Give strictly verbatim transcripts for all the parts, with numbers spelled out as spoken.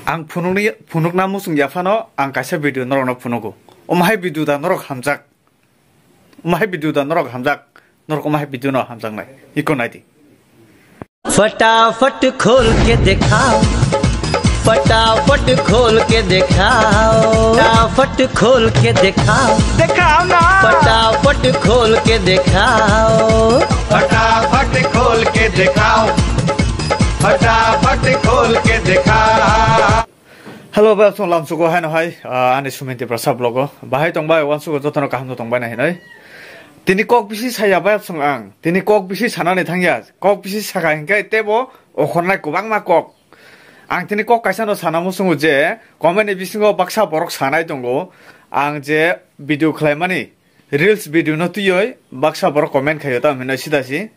Ang phunukni, phunukna muchung ya phano ang kaisa video norokno phunugo. Omo hai video da norok hamjak. Omo hai video da norok hamjak. Norok omo hai video no hamjaknai. Iko naidi. फटाफट खोल के दिखाओ, फटाफट खोल के दिखाओ, फटाफट खोल के दिखाओ, दिखाओ ना। फटाफट खोल के दिखाओ। फटाफट खोल के दिखाओ, फटाफट खोल के दिखाओ। Hello, bai absong lamsugo haino hai, ah, ani Sumin Tiprasa vlog o. Bahai tong bai, wansugo jotono kaham no tong bai na hinoi. Tini kok bisi saya bai absong ang. Tini kok bisi sanani thangya. Kok bisi saka hinkai tebo okhornai kwbangma kok. Ang tini kok kaisa no sana musungo je, comment ni bisingo baksa borok sanai tongo. Ang je video khlaimani, reels video no twiwi baksa borok comment khaio tamo hinoi sida si.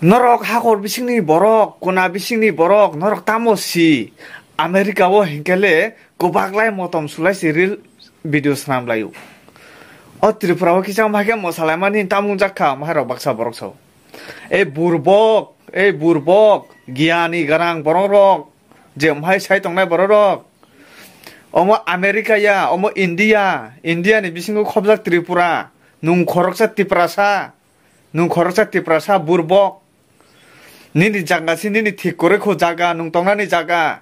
Norok hakor bisingni borok, kona bisingni borok, norok tamo si America o hinkele kwbaklai motom sulai si reel video swnam laio. O Tripura o kisa mahai khe mwsalaimani tamung jak kha, mahai rok baksa borok sao. E burbok, e burbok, giyani garang borok rok, je mahai sai tongnai borok rok. Omo America ya, omo India, India ni bisingo khobjak Tripura, nung khoroksa Tiprasa. Nung khoroksa Tiprasa burbok. Nini jaga si nini thik kwrwi khu jaga, nung tongnani jaga.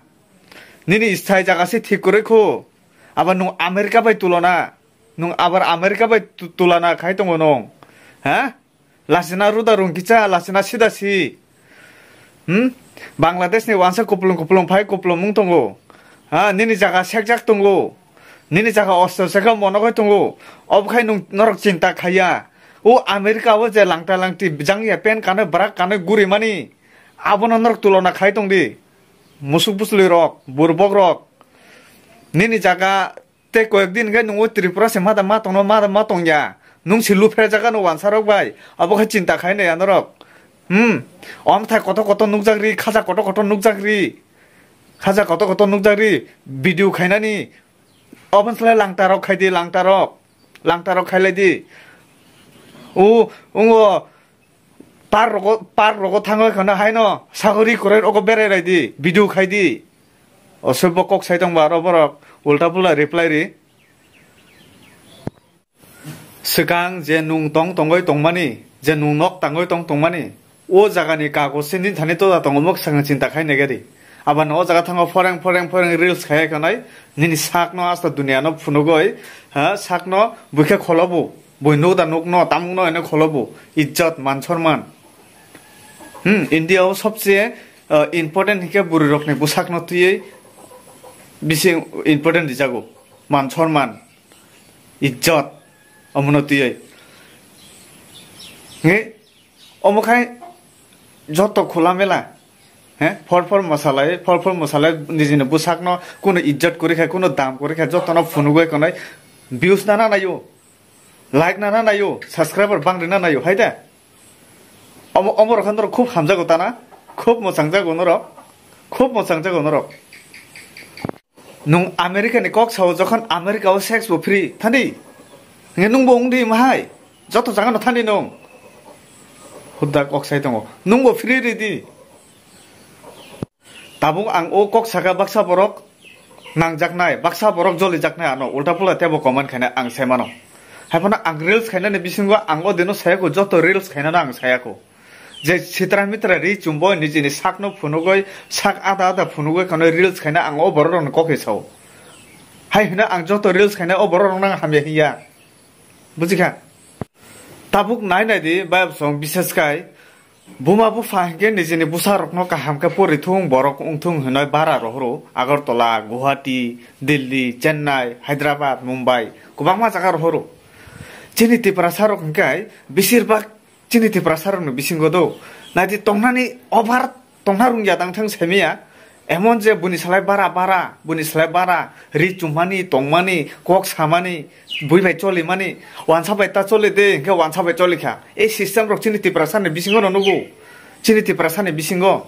Nini sthai jaga si thik kwrwi khu. Abo nung America bai tulona. Nung abar America bai tu-, tulana khai tongo nung. Ha? Lachina ruda rung kicha, lachina sida si. Hmm? Bangladesh ni wansa kuplung kuplung phai kuplung mung tongo. Ha, nini jaga sekjak tongo. Nini jaga osto seka monogoi tongo. Obo khai nung norok chinta khaiya. O America o je langta langti jangya pen kanoi brak kanoi guri mani. Abono norok tulona khai tongdi. Musuk buslui rok, burbok rok. Nini jaga Tei koyek din khe nung o Tripura se ma da ma tongno, ma da ma tongya. Nung si lupher jaga no wansa rok bai. Abo khe chinta khai nai anorok. Hmm. Om thai koto koto nukjak ri, khaja koto koto nukjak ri. Khaja koto koto nukjak ri. Video khainani. Obon sle langta rok khai di, langta rok. Langta rok khai lai di. O, ungo. Park rogo, park rogo thangwi kheno haino sagori koroi rogo berai lai di, video khai di. Osoibo kok sai tongba aro borok ulta pula reply ri. Swkang je nung tong tongoi tongmani, je nung nok tangoi tong tongmani, o jagani kagos se nini thani toda tongo mok swkang chinta khai nege di. Abano o jaga thango phoreng phoreng phoreng reels khai khonai, nini sakno asta duniano phunugoi, ha, sakno buikhe kholobu. Bui nuk da nuk no, tamung no ene kholo bo. Ijjot, man sorman. Hmm, India o sobse, uh, important hingke bwrwi rokni bwsak no twiwi bisi important rijago. Man sorman, ijjot, omono twiwi. Nge, omo khai joto khula mela. He, phor phor mwsalai, phor phor mwsalai nijini bwsakno kuno ijjot kwrwi kha, kuno dam kwrwi kha, jotono phunugwi khwnai views nana naio. Like nana naio, subscriber bang rina naio, hai de? Omo, omo rokhan norok khub hamjago tana, khub mwchangjago norok, khub mwchangjago norok. Nung America ni kok sao, jokhon America o sex bo free, thani? Nge nung bo wng di mahai? Joto jaga no thani nung. Hudda kok sai tongo. Nung bo free ri di. Tabuk ang o kok saka baksa borok nangjaknai, baksa borok jolijaknai ano ulta pulta tebo comment khaina ang sai mano. Haiphano ang reels khainani bisingo ang o dino sayako, joto reels khainano ang sayako. Je sitra mitra ri chumbo nijini sakno phunugoi, sak ada ada phunugoi khano reels khaina ang o borok rokno kokhe sao. Hai hino ang joto reels khaina o borok rokno ang hamya hiya. Bujikha? Tabuk nai nai di, bayap song bises kai. Buma bupha hinkhe nijini bwsa rokno kaham khe pori thung, borok wng thung hinoi bara rohoro. Agartala, Guwahati, Delhi, Chennai, Hyderabad, Mumbai, kwbangma jaga rohoro. Chini Tiprasa rok hinkhe bisir bak chini Tiprasa rokni bisingo do. Naidi tongnani over tongna rungya tang thang semiya. Emon je buni salai bara bara, buni salai bara, ri chumani, tongmani, kok samani, bui bai cholimani, wansa bai ta choli de, hinkhe wansa bai choli kha. Ei system rok chini Tiprasa ni bisingo no nugo. Chini Tiprasa ni bisingo.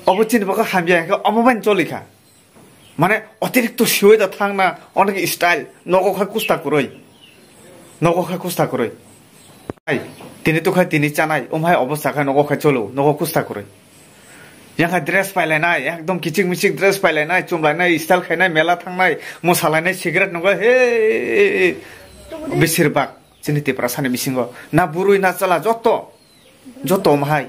Obo chini bokha hamya hinkhe omo bai choli kha. Mane otirikto siwi da thangna, onek style, nogo khai kusta kwrwi. Nogo khai kusta kwrwi. Ai, tini to khai tini chanai, um hai obosta khai nogo khai cholo, nogo kusta kwrwi. Yang hai dress pailainai, ekdom kichik michik dress pailainai, chumlainai, style khainai, mela thangnai, mwsalainai, cigarette nungwi, he, besir bak chini Tiprasani bisingo. Na burui, na chala, joto, joto mahai,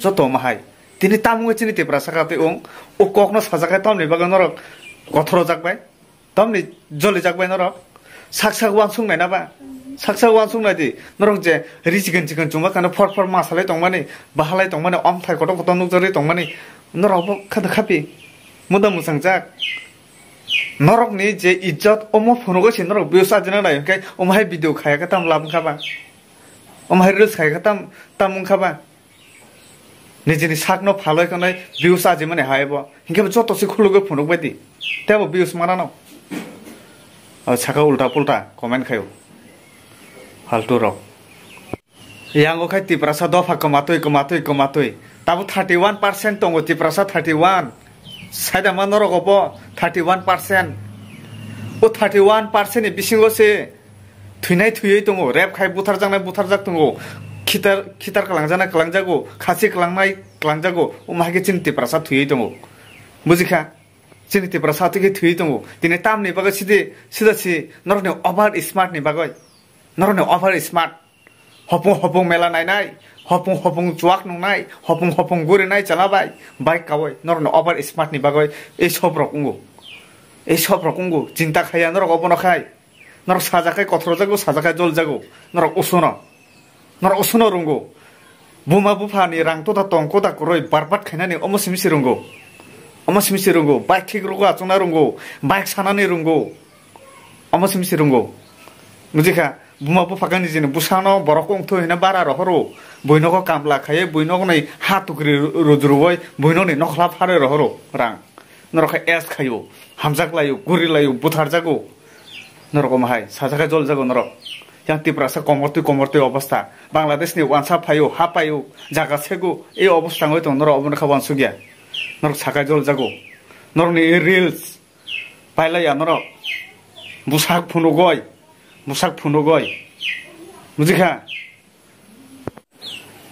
joto mahai. Tini tamungwi chini Tiprasa kha twi wng, o kokno sajakhai tamni bagwi norok kothorojak bai. Tamni jolijak bai norok. Sak sak uansuk nai na ba? Sak sak uansuk nai di. Norok je ri chikon chikon chuma kano phor phor ma salai tongmani, bahalai tongmani, omthai kotor kotor nukjagwi tongmani. Norok bo kha da khapi. Muda mwsang jak. Norok ni je ijjot omo phunugo se norok views ajina nai hwnkhe omo hai video khaya khe tam lab wngkha ba? Omo hai reels khaya khe tam, tam wngkha ba? Nijini sakno phalwi kwnwi views ajimani hai bo. Hinkhe bo joto se khulugwi phunuk bai di. Tei bo views manano. O saka ulta pulta comment khaio. Faltu rok. Yango khai Tiprasa dopha kwmatwi, kwmatwi, kwmatwi. Tabo thirty one percent tongo Tiprasa, thirty one. Saida ma norok obo thirty one percent. O thirty one percent ni bisingo se thwinai thwiwi tongo, rep khai butharjaknai butharjak tongo, khitar, khitar kwlangjaknai kwlangjago, khasi kwlangnai kwlangjago, omo hai khe chini Tiprasa thwiwi tongo. Bujikha? Chini Tiprasa twi khe thwiwi tongo. Tini tamni bagwi sidi, sida si norokni over smart ni bagwi. Norokni over smart. Hopung hopung mela nainai, hopung hopung chuak nungnai, hopung hopung gurinai chala bai, bike kawi, norokni over smart ni bagwi ei sob rok wngo. Ei sob rok wngo, chinta khaiya norok obono khai. Norok sajakhai kothorjago, sajakhai joljago. Norok usuno. Norok usuno rwngo. Buma bupha ni rang tota tong kota kwrwi barbat khainani omo simi si rwngo. Omo simi si rwngo. Bike thik rwgo achukna rwngo. Bike sanani rwngo. Omo simi si rwngo. Bujikha, buma bupha khe nijini bwsano borok wngthu hino bara rohoro. Buinogo kamla khaiwi, buinogo ni ha tukri ru-, rujurwi, buinoni nokhla pharwi rohoro rang. Norok khe es khaio, hamjak laio, guri laio, butharjago. Norok omo hai, sajakhe joljago norok. Yang Tiprasa komortwi komortwi obostha. Bangladesh ni wansa phaio, ha paio, jaga sego, ei obostha wngwi tong norok obono kha wansukya. Norok sakai joljago. Norokni reels pailaiya norok. Bwsak phunugoi, bwsak phunugoi. Bujikha?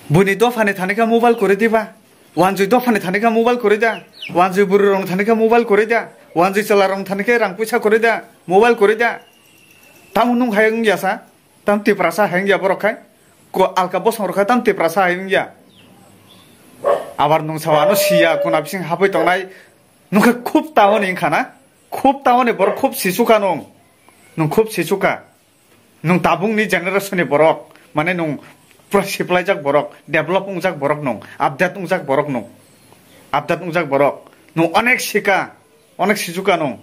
Buini dophani thani kha mobile kwrwi diba? Wanjwi dophani thani kha mobile kwrwi da? Wanjwi bwrwi rokni thani kha mobile kwrwi da? Wanjwi chwla rokni thani khe rang puisa kwrwi da? Mobile kwrwi da? Tamo nwng hai wngya sa? Tam Tiprasa hai wngya borok khai? Ko alka bosong rok khai tam Tiprasa hai wngya? Abar nwng sa ano siya kuna bising hapwi tongnai. Nwng khe khub taoni wngkha na? Khub taoni borok khub sichukha nwng. Nwng khub sichukha. Nwng tabukni generation ni borok, mane nwng pura siplaijak borok, develop wngjak borok nwng, update wngjak borok nwng, update wngjak borok. Nwng onek sika, onek sijuka nwng.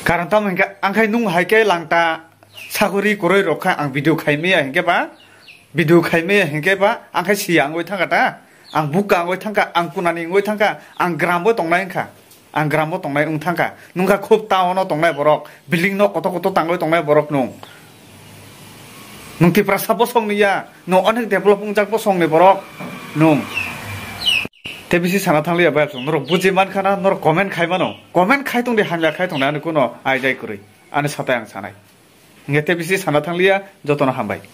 Karon tamo hinkhe, angkhai nwng hai khe langta saguri kwrwi rok kha ang video khai maya hinkhe ba, video khai maya hinkhe ba, angkhai siya wngwi thangkha ta, ang bukka wngwi thangkha, ang kunani wngwi thangkha, ang gram bo tongnai wngkha. Ang gram bo tongnai wng thangkha, nwng kha khub town o tongnai borok, building nok kotor kotor tangwi tongnai borok nwng. Nwng Tiprasa bosong ni ya, nwng onek develop wngjak bosong ni borok nwng. Tei bisi sana thang liya bai chwng, norok buji man khana, norok comment khai mano, comment khai tong di, hamya khai tong di, ani kuno aidai kwrwi, ani satai ang sanai. Hinkhe tei bisi sana thang liya, jotono hambai.